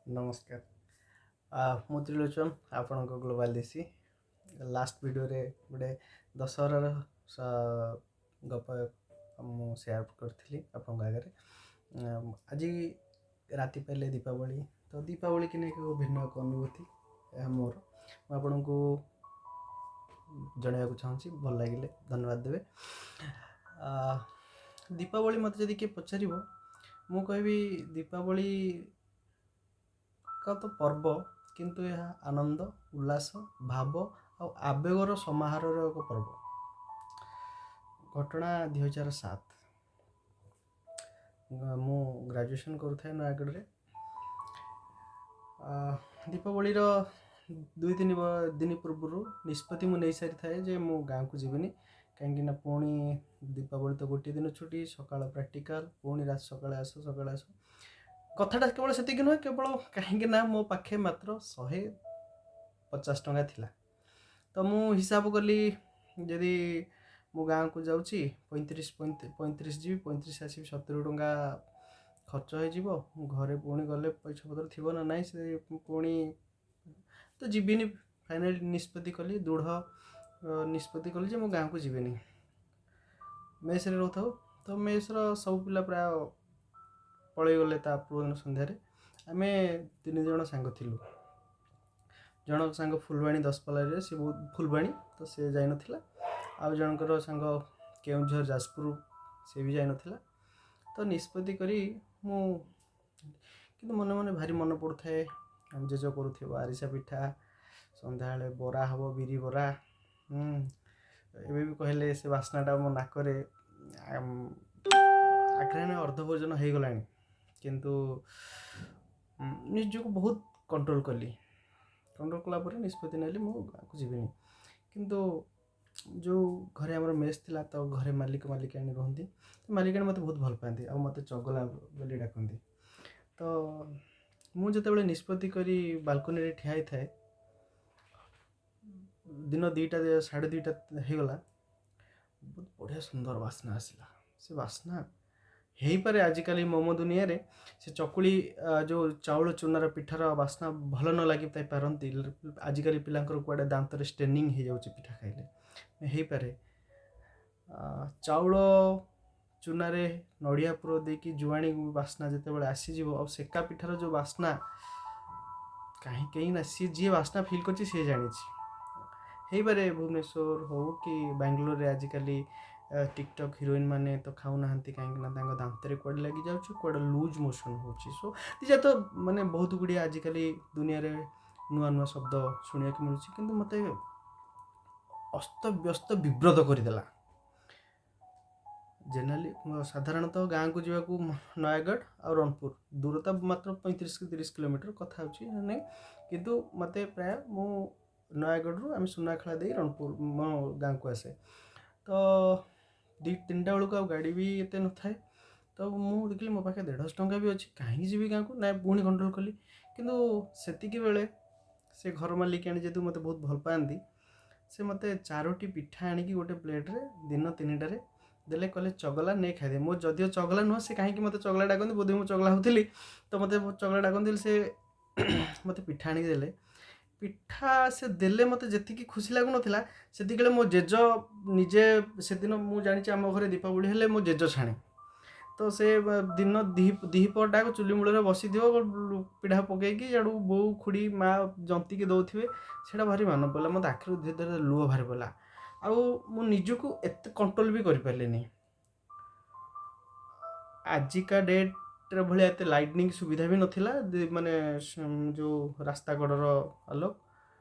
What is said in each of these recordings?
ନମସ୍କାର। ମୁଁ ତ୍ରିଲୋଚନ, ଆପଣଙ୍କ ଗ୍ଲୋବାଲ୍ ଦେଶୀ। ଲାଷ୍ଟ ଭିଡ଼ିଓରେ ଗୋଟେ ଦଶହରାର ଗପ ମୁଁ ସେୟାର କରିଥିଲି ଆପଣଙ୍କ ଆଗରେ। ଆଜି ରାତି ପାଇଲେ ଦୀପାବଳି। ତ ଦୀପାବଳିକି ନେଇ ଏକ ଭିନ୍ନ ଏକ ଅନୁଭୂତି ଏହା ମୋର, ମୁଁ ଆପଣଙ୍କୁ ଜଣାଇବାକୁ ଚାହୁଁଛି। ଭଲ ଲାଗିଲେ ଧନ୍ୟବାଦ ଦେବେ। ଦୀପାବଳି ମୋତେ ଯଦି କିଏ ପଚାରିବ, ମୁଁ କହିବି ଦୀପାବଳି ଏକ ତ ପର୍ବ, କିନ୍ତୁ ଏହା ଆନନ୍ଦ, ଉଲ୍ଲାସ, ଭାବ ଆଉ ଆବେଗର ସମାହାରର ଏକ ପର୍ବ। ଘଟଣା 2007, ମୁଁ ଗ୍ରାଜୁଏସନ୍ କରୁଥାଏ ନୟାଗଡ଼ରେ। ଦୀପାବଳିର 2-3 ଦିନ ପୂର୍ବରୁ ନିଷ୍ପତ୍ତି ମୁଁ ନେଇସାରିଥାଏ ଯେ ମୁଁ ଗାଁକୁ ଯିବିନି, କାହିଁକିନା ପୁଣି ଦୀପାବଳି ତ ଗୋଟିଏ ଦିନ ଛୁଟି, ସକାଳ ପ୍ରାକ୍ଟିକାଲ, ପୁଣି ରାତି ସକାଳେ ଆସ, ସକାଳେ ଆସ। କଥାଟା କେବଳ ସେତିକି ନୁହେଁ, କେବଳ କାହିଁକି ନା ମୋ ପାଖେ ମାତ୍ର 150 ଟଙ୍କା ଥିଲା। ତ ମୁଁ ହିସାବ କଲି, ଯଦି ମୁଁ ଗାଁକୁ ଯାଉଛି, 35, 35 ଯିବି, 35 ଆସିବି, 70 ଟଙ୍କା ଖର୍ଚ୍ଚ ହେଇଯିବ। ଘରେ ପୁଣି ଗଲେ ପଇସା ପତ୍ର ଥିବ ନା ନାହିଁ, ସେ ପୁଣି ତ ଯିବିନି। ଫାଇନାଲି ନିଷ୍ପତ୍ତି କଲି, ଦୃଢ଼ ନିଷ୍ପତ୍ତି କଲି ଯେ ମୁଁ ଗାଁକୁ ଯିବିନି। ମେସ୍ରେ ରହୁଥାଉ, ତ ମେସ୍ର ସବୁ ପିଲା ପ୍ରାୟ ପଳେଇଗଲେ ତା ପୂର୍ବଦିନ ସନ୍ଧ୍ୟାରେ। ଆମେ ତିନି ଜଣ ସାଙ୍ଗ ଥିଲୁ। ଜଣଙ୍କ ସାଙ୍ଗ ଫୁଲବାଣୀ ଦଶପଲ୍ଲାରେ, ସେ ବହୁତ ଫୁଲବାଣୀ, ତ ସେ ଯାଇନଥିଲା। ଆଉ ଜଣଙ୍କର ସାଙ୍ଗ କେଉଁଝର ଯାଜପୁର, ସେ ବି ଯାଇନଥିଲା। ତ ନିଷ୍ପତ୍ତି କରି ମୁଁ କିନ୍ତୁ ମନେ ମନେ ଭାରି ମନେ ପଡ଼ୁଥାଏ, ଆମ ଜେଜ କରୁଥିବ ଆରିସା ପିଠା, ସନ୍ଧ୍ୟାବେଳେ ବରା ହେବ, ବିରି ବରା। ଏବେ ବି କହିଲେ ସେ ବାସ୍ନାଟା ମୋ ନାକରେ ଆଘ୍ରାଣ। ଅର୍ଦ୍ଧ ଭୋଜନ ହେଇଗଲାଣି, କିନ୍ତୁ ନିଜକୁ ବହୁତ କଣ୍ଟ୍ରୋଲ କଲି। କଣ୍ଟ୍ରୋଲ କଲା ପରେ ନିଷ୍ପତ୍ତି ନେଲି ମୁଁ ଗାଁକୁ ଯିବିନି। କିନ୍ତୁ ଯେଉଁ ଘରେ ଆମର ମେସ୍ ଥିଲା, ତ ଘରେ ମାଲିକ ମାଲିକାଣୀ ରୁହନ୍ତି। ତ ମାଲିକାଣୀ ମୋତେ ବହୁତ ଭଲ ପାଆନ୍ତି ଆଉ ମୋତେ ଚଗଲା ବୋଲି ଡାକନ୍ତି। ତ ମୁଁ ଯେତେବେଳେ ନିଷ୍ପତ୍ତି କରି ବାଲକୋନିରେ ଠିଆ ହେଇଥାଏ, ଦିନ 2ଟା, 2:30 ହେଇଗଲା, ବହୁତ ବଢ଼ିଆ ସୁନ୍ଦର ବାସ୍ନା ଆସିଲା। ସେ ବାସ୍ନା ହେଇପାରେ ଆଜିକାଲି ମୋମୋ ଦୁନିଆରେ ସେ ଚକୁଳି, ଯେଉଁ ଚାଉଳ ଚୁନାର ପିଠାର ବାସ୍ନା ଭଲ ନ ଲାଗିଥାଇ ପାରନ୍ତି। ଆଜିକାଲି ପିଲାଙ୍କର କୁଆଡ଼େ ଦାନ୍ତରେ ଷ୍ଟେନିଂ ହେଇଯାଉଛି ପିଠା ଖାଇଲେ। ହେଇପାରେ ଚାଉଳ ଚୁନାରେ ନଡ଼ିଆ ପୁର ଦେଇକି ଜୁଆଣି ବାସ୍ନା ଯେତେବେଳେ ଆସିଯିବ ଆଉ ସେକା ପିଠାର ଯେଉଁ ବାସ୍ନା, କାହିଁ କେହି ନା, ସିଏ ଯିଏ ବାସ୍ନା ଫିଲ୍ କରିଛି ସିଏ ଜାଣିଛି। ହେଇପାରେ ଭୁବନେଶ୍ୱର ହଉ କି ବାଙ୍ଗାଲୋରରେ ଆଜିକାଲି ଟିକଟକ୍ ହିରୋଇନ୍ ମାନେ ତ ଖାଉନାହାନ୍ତି, କାହିଁକିନା ତାଙ୍କ ଦାନ୍ତରେ କୁଆଡ଼େ ଲାଗିଯାଉଛି, କୁଆଡ଼େ ଲୁଜ୍ ମୋସନ୍ ହେଉଛି। ସୋ ତ ମାନେ ବହୁତ ଗୁଡ଼ିଏ ଆଜିକାଲି ଦୁନିଆରେ ନୂଆ ନୂଆ ଶବ୍ଦ ଶୁଣିବାକୁ ମିଳୁଛି, କିନ୍ତୁ ମୋତେ ଅସ୍ତବ୍ୟସ୍ତ ବିବ୍ରତ କରିଦେଲା। ଜେନେରାଲି ସାଧାରଣତଃ ଗାଁକୁ ଯିବାକୁ ନୟାଗଡ଼ ଆଉ ରଣପୁର ଦୂରତା ମାତ୍ର 35 କି 30 କିଲୋମିଟର, କଥା ହେଉଛି ନାଇଁ। କିନ୍ତୁ ମୋତେ ପ୍ରାୟ ମୁଁ ନୟାଗଡ଼ରୁ ଆମେ ସୁନାଖେଳା ଦେଇ ରଣପୁର ମୋ ଗାଁକୁ ଆସେ। ତ 2-3ଟା ବେଳକୁ ଆଉ ଗାଡ଼ି ବି ଏତେ ନଥାଏ। ତ ମୁଁ ଦେଖିଲି ମୋ ପାଖେ 150 ଟଙ୍କା ବି ଅଛି, କାହିଁକି ଯିବି ଗାଁକୁ? ନା, ପୁଣି କଣ୍ଟ୍ରୋଲ କଲି। କିନ୍ତୁ ସେତିକି ବେଳେ ସେ ଘର ମାଲିକାଣୀ ଯେହେତୁ ମୋତେ ବହୁତ ଭଲ ପାଆନ୍ତି, ସେ ମୋତେ ଚାରୋଟି ପିଠା ଆଣିକି ଗୋଟେ ପ୍ଲେଟ୍ରେ ଦିନ 3ଟାରେ ଦେଲେ। କହିଲେ, "ଚଗଲା, ନେ ଖାଇଦେ।" ମୁଁ ଯଦିଓ ଚଗଲା ନୁହଁ, ସେ କାହିଁକି ମୋତେ ଚଗଲା ଡାକନ୍ତି? ବୋଧେ ମୁଁ ଚଗଲା ହେଉଥିଲି, ତ ମୋତେ ଚଗଲା ଡାକନ୍ତି। ସେ ମୋତେ ପିଠା ଆଣିକି ଦେଲେ। ପିଠା ସେ ଦେଲେ, ମୋତେ ଯେତିକି ଖୁସି ଲାଗୁନଥିଲା, ସେତିକିବେଳେ ମୋ ଜେଜ ନିଜେ ସେଦିନ, ମୁଁ ଜାଣିଛି ଆମ ଘରେ ଦୀପାବଳି ହେଲେ ମୋ ଜେଜ ଛାଣେ। ତ ସେ ଦିନ ଦିହିପହରଟାକ ଚୁଲି ମୂଳରେ ବସିଥିବ ପିଢ଼ା ପକେଇକି, ଇଆଡ଼ୁ ବୋଉ, ଖୁଡ଼ି, ମା ଜନ୍ତିକି ଦେଉଥିବେ। ସେଇଟା ଭାରି ମନେ ପଡ଼ିଲା ମୋତେ, ଆଖିରୁ ଧୀରେ ଧୀରେ ଲୁହ ବାହାରି ପଡ଼ିଲା ଆଉ ମୁଁ ନିଜକୁ ଏତେ କଣ୍ଟ୍ରୋଲ ବି କରିପାରିଲିନି। ଆଜିକା ଡେଟ୍ରେ ଭଳିଆ ଏତେ ଲାଇଟନିଂ ସୁବିଧା ବି ନଥିଲା, ମାନେ ଯେଉଁ ରାସ୍ତା କଡ଼ର ଆଲୋକ।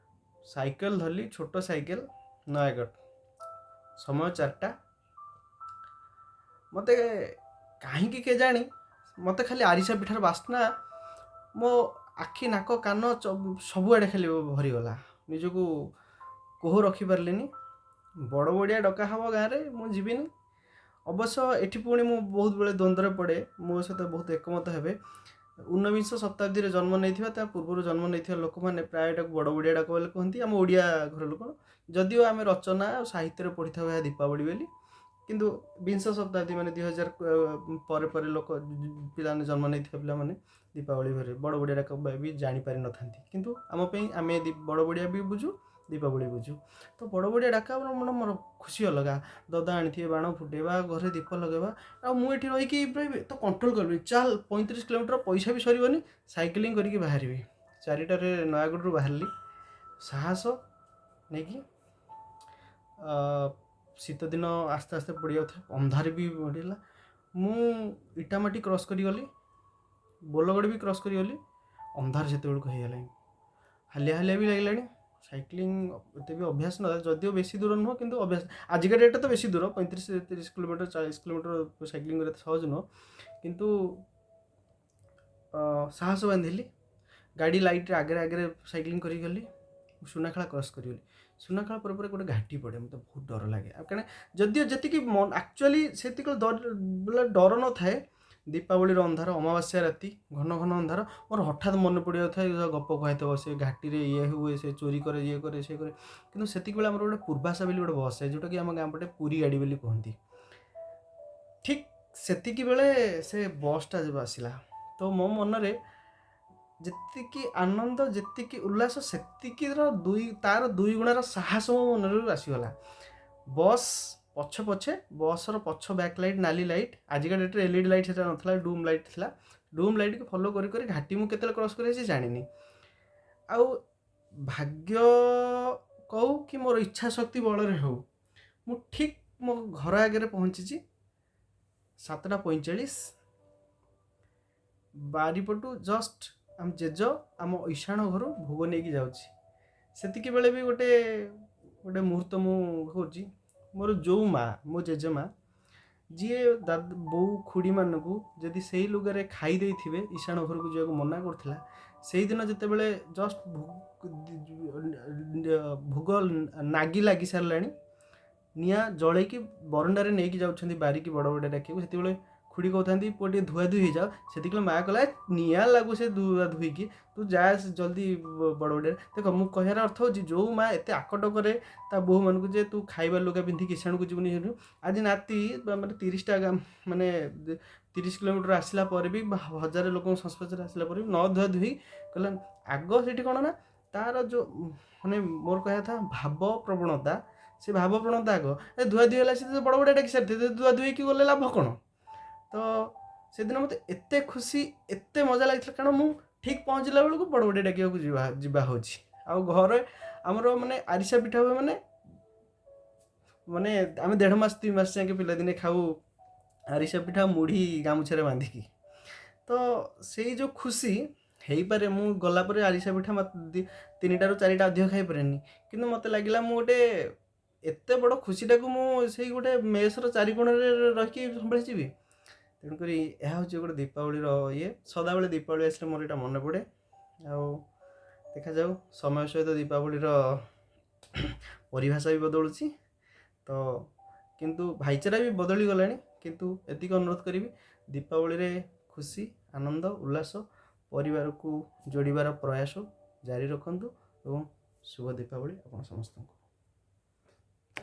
ସାଇକେଲ ଧରିଲି, ଛୋଟ ସାଇକେଲ, ନୟାଗଡ଼। ସମୟ 4ଟା। ମୋତେ କାହିଁକି କେଜାଣି ମୋତେ ଖାଲି ଆରିସା ପିଠାର ବାସ୍ନା ମୋ ଆଖି, ନାକ, କାନ ସବୁଆଡ଼େ ଖାଲି ଭରିଗଲା। ନିଜକୁ କୋହ ରଖିପାରିଲିନି। ବଡ଼ ବଡ଼ିଆ ଡକା ହେବ ଗାଁରେ, ମୁଁ ଯିବିନି? ଅବଶ୍ୟ ଏଠି ପୁଣି ମୁଁ ବହୁତ ବେଳେ ଦ୍ୱନ୍ଦ୍ୱରେ ପଡ଼େ। ମୋ ସହିତ ବହୁତ ଏକମତ ହେବେ, ଊନବିଂଶ ଶତାବ୍ଦୀରେ ଜନ୍ମ ନେଇଥିବା, ତା ପୂର୍ବରୁ ଜନ୍ମ ନେଇଥିବା ଲୋକମାନେ ପ୍ରାୟ ଏଟାକୁ ବଡ଼ ବଡ଼ିଆ ଡାକ ବୋଲି କୁହନ୍ତି, ଆମ ଓଡ଼ିଆ ଘର ଲୋକ। ଯଦିଓ ଆମେ ରଚନା ଆଉ ସାହିତ୍ୟରେ ପଢ଼ିଥାଉ ଏହା ଦୀପାବଳି ବୋଲି, କିନ୍ତୁ ବିଂଶ ଶତାବ୍ଦୀ ମାନେ 2000 ପରେ ପରେ ଲୋକ, ପିଲାମାନେ, ଜନ୍ମ ନେଇଥିବା ପିଲାମାନେ ଦୀପାବଳି ଘରେ ବଡ଼ ବଡ଼ିଆ ଡାକ ବି ଜାଣିପାରିନଥାନ୍ତି, କିନ୍ତୁ ଆମ ପାଇଁ ଆମେ ବଡ଼ ବଡ଼ିଆ ବି ବୁଝୁ, ଦୀପାବଳି ବୁଝୁ। ତ ବଡ଼ ବଡ଼ିଆ ଡାକା ମୋର ଖୁସି ଅଲଗା। ଦଦା ଆଣିଥିବେ ବାଣ ଫୁଟେଇବା, ଘରେ ଦୀପ ଲଗେଇବା, ଆଉ ମୁଁ ଏଠି ରହିକି ପୁରା ତ କଣ୍ଟ୍ରୋଲ୍ କରିବି, ଚାଲ 35 କିଲୋମିଟର, ପଇସା ବି ସରିବନି, ସାଇକେଲିଂ କରିକି ବାହାରିବି। 4ଟାରେ ନୟାଗଡ଼ରୁ ବାହାରିଲି ସାହସ ନେଇକି। ଶୀତ ଦିନ ଆସ୍ତେ ଆସ୍ତେ ପଡ଼ିଯାଉଥାଏ, ଅନ୍ଧାର ବି ବଢ଼ିଲା। ମୁଁ ଇଟାମାଟି କ୍ରସ୍ କରିଗଲି, ବୋଲଗଡ଼ ବି କ୍ରସ୍ କରିଗଲି। ଅନ୍ଧାର ସେତେବେଳକୁ ହେଇଗଲାଣି, ହାଲିଆ ହାଲିଆ ବି ଲାଗିଲାଣି। ସାଇକ୍ଲିଂ ଏତେ ବି ଅଭ୍ୟାସ ନଥିଲା, ଯଦିଓ ବେଶୀ ଦୂର ନୁହଁ, କିନ୍ତୁ ଅଭ୍ୟାସ। ଆଜିକା ଡେଟ୍ରେ ତ ବେଶୀ ଦୂର, 35 30 କିଲୋମିଟର, 40 କିଲୋମିଟର ସାଇକ୍ଲିଂ କରିବା ସହଜ ନୁହଁ। କିନ୍ତୁ ସାହସ ବାନ୍ଧିଲି, ଗାଡ଼ି ଲାଇଟ୍ରେ ଆଗରେ ଆଗରେ ସାଇକ୍ଲିଂ କରିଗଲି। ସୁନାଖେଳା କ୍ରସ୍ କରିଗଲି। ସୁନାଖେଳା ପରେ ପରେ ଗୋଟେ ଘାଟି ପଡ଼େ, ମୋତେ ବହୁତ ଡର ଲାଗେ। ଆଉ କାରଣ ଯଦିଓ ଯେତିକି ଆକ୍ଚୁଆଲି ସେତିକି ଡର ନଥାଏ, ଦୀପାବଳିର ଅନ୍ଧାର, ଅମାବାସ୍ୟା ରାତି, ଘନ ଘନ ଅନ୍ଧାର, ମୋର ହଠାତ୍ ମନେ ପଡ଼ିଯାଉଥାଏ ଗପ କୁହାହେଇଥିବ, ସେ ଘାଟିରେ ଇଏ ହୁଏ, ସେ ଚୋରି କରେ, ଇଏ କରେ, ସେ କରେ। କିନ୍ତୁ ସେତିକିବେଳେ ଆମର ଗୋଟେ ପୂର୍ବାଶା ବୋଲି ଗୋଟେ ବସ୍ ଯେଉଁଟାକି ଆମ ଗାଁ ପଟେ ପୁରୀ ଗାଡ଼ି ବୋଲି କୁହନ୍ତି, ଠିକ୍ ସେତିକି ବେଳେ ସେ ବସ୍ଟା ଯେବେ ଆସିଲା, ତ ମୋ ମନରେ ଯେତିକି ଆନନ୍ଦ, ଯେତିକି ଉଲ୍ଲାସ, ସେତିକିର ଦୁଇ ତାର ଦୁଇ ଗୁଣାର ସାହସ ମୋ ମନରେ ଆସିଗଲା। ବସ୍ ପଛେ ପଛେ, ବସ୍ର ପଛ ବ୍ୟାକ୍ ଲାଇଟ୍, ନାଲି ଲାଇଟ୍, ଆଜିକା ଡେଟ୍ରେ ଏଲ୍ଇଡି ଲାଇଟ୍ ସେଟା ନଥିଲା, ଡୁମ୍ ଲାଇଟ୍ ଥିଲା। ଡୁମ୍ ଲାଇଟ୍କୁ ଫଲୋ କରି କରି ଘାଟି ମୁଁ କେତେବେଳେ କ୍ରସ୍ କରିଛି ଜାଣିନି। ଆଉ ଭାଗ୍ୟ କହୁ କି ମୋର ଇଚ୍ଛା ଶକ୍ତି ବଳରେ ହେଉ, ମୁଁ ଠିକ୍ ମୋ ଘର ଆଗରେ ପହଞ୍ଚିଛି 7ଟା 45। ବାରିପଟୁ ଜଷ୍ଟ ଆମ ଜେଜ ଆମ ଈଶାଣ ଘରୁ ଭୋଗ ନେଇକି ଯାଉଛି। ସେତିକି ବେଳେ ବି ଗୋଟେ ଗୋଟେ ମୁହୂର୍ତ୍ତ ମୁଁ କହୁଛି, ମୋର ଯେଉଁ ମା, ମୋ ଜେଜେମା, ଯିଏ ବୋଉ ଖୁଡ଼ିମାନଙ୍କୁ ଯଦି ସେଇ ଲୁଗାରେ ଖାଇ ଦେଇଥିବେ ଈଶାଣ ଘରକୁ ଯିବାକୁ ମନା କରୁଥିଲା, ସେଇଦିନ ଯେତେବେଳେ ଜଷ୍ଟ ଭୋଗ ନାଗି ଲାଗି ସାରିଲାଣି, ନିଆଁ ଜଳେଇକି ବରଣ୍ଡାରେ ନେଇକି ଯାଉଛନ୍ତି ବାରିକି ବଡ଼ ବଡ଼ ଡାକିବାକୁ, ସେତେବେଳେ ଖୁଡ଼ି କହୁଥାନ୍ତି, ପୁଅ ଟିକେ ଧୁଆ ଧୁଇ ହେଇଯାଅ। ସେତିକିବେଳେ ମା କହିଲା, ନିଆଁ ଲାଗୁ ସେ ଧୁଆ ଧୁଇକି, ତୁ ଯା ଜଲ୍ଦି ବଡ଼ ବଡ଼ିଆରେ। ଦେଖ, ମୁଁ କହିବାର ଅର୍ଥ ହେଉଛି, ଯେଉଁ ମା ଏତେ ଆକଟ କରେ ତା ବୋହୂମାନଙ୍କୁ ଯେ ତୁ ଖାଇବା ଲୁଗା ପିନ୍ଧିକି ଈଶାଣକୁ ଯିବୁନି, ଆଜି ନାତି ମାନେ 30ଟା, ମାନେ 30 କିଲୋମିଟର ଆସିଲା ପରେ ବି, ହଜାରେ ଲୋକଙ୍କ ସଂସ୍ପର୍ଶରେ ଆସିଲା ପରେ ବି ନ ଧୁଆ ଧୁଇ କହିଲା ଆଗ। ସେଠି କ'ଣ ନା ତାର ଯେଉଁ ମାନେ ମୋର କହିବା କଥା ଭାବ ପ୍ରବଣତା, ସେ ଭାବ ପ୍ରବଣତା ଆଗ। ଏ ଧୁଆ ଧୁଇ ହେଲା, ସେ ବଡ଼ ବଡ଼ିଆ ଡାକି ସାରିଥିବେ, ଧୁଆ ଧୁଇ ହେଇକି ଗଲେ ଲାଭ କ'ଣ? ତ ସେଦିନ ମୋତେ ଏତେ ଖୁସି, ଏତେ ମଜା ଲାଗିଥିଲା, କାରଣ ମୁଁ ଠିକ୍ ପହଞ୍ଚିଲା ବେଳକୁ ବଡ଼ ବଡ଼ିଆ ଡାକିବାକୁ ଯିବା ଯିବା ହେଉଛି। ଆଉ ଘରେ ଆମର ମାନେ ଆରିସା ପିଠା ହୁଏ, ମାନେ ମାନେ ଆମେ ଦେଢ଼ ମାସ 2 ମାସ ଯାକେ ପିଲାଦିନେ ଖାଉ ଆରିସା ପିଠା ମୁଢ଼ି ଗାମୁଛାରେ ବାନ୍ଧିକି। ତ ସେଇ ଯେଉଁ ଖୁସି ହେଇପାରେ, ମୁଁ ଗଲା ପରେ ଆରିସା ପିଠା 3ଟାରୁ 4ଟା ଅଧିକ ଖାଇପାରେନି, କିନ୍ତୁ ମୋତେ ଲାଗିଲା ମୁଁ ଗୋଟେ ଏତେ ବଡ଼ ଖୁସିଟାକୁ ମୁଁ ସେଇ ଗୋଟେ ମେସ୍ର ଚାରି କୋଣରେ ରହିକି ସମ୍ଭାଳିଯିବି। ତେଣୁକରି ଏହା ହେଉଛି ଗୋଟେ ଦୀପାବଳିର ଇଏ। ସଦାବେଳେ ଦୀପାବଳି ଆସିଲେ ମୋର ଏଇଟା ମନେ ପଡ଼େ। ଆଉ ଦେଖାଯାଉ, ସମୟ ସହିତ ଦୀପାବଳିର ପରିଭାଷା ବି ବଦଳୁଛି, ତ କିନ୍ତୁ ଭାଇଚାରା ବି ବଦଳିଗଲାଣି। କିନ୍ତୁ ଏତିକି ଅନୁରୋଧ କରିବି, ଦୀପାବଳିରେ ଖୁସି, ଆନନ୍ଦ, ଉଲ୍ଲାସ, ପରିବାରକୁ ଯୋଡ଼ିବାର ପ୍ରୟାସ ଜାରି ରଖନ୍ତୁ ଏବଂ ଶୁଭ ଦୀପାବଳି ଆପଣ ସମସ୍ତଙ୍କୁ।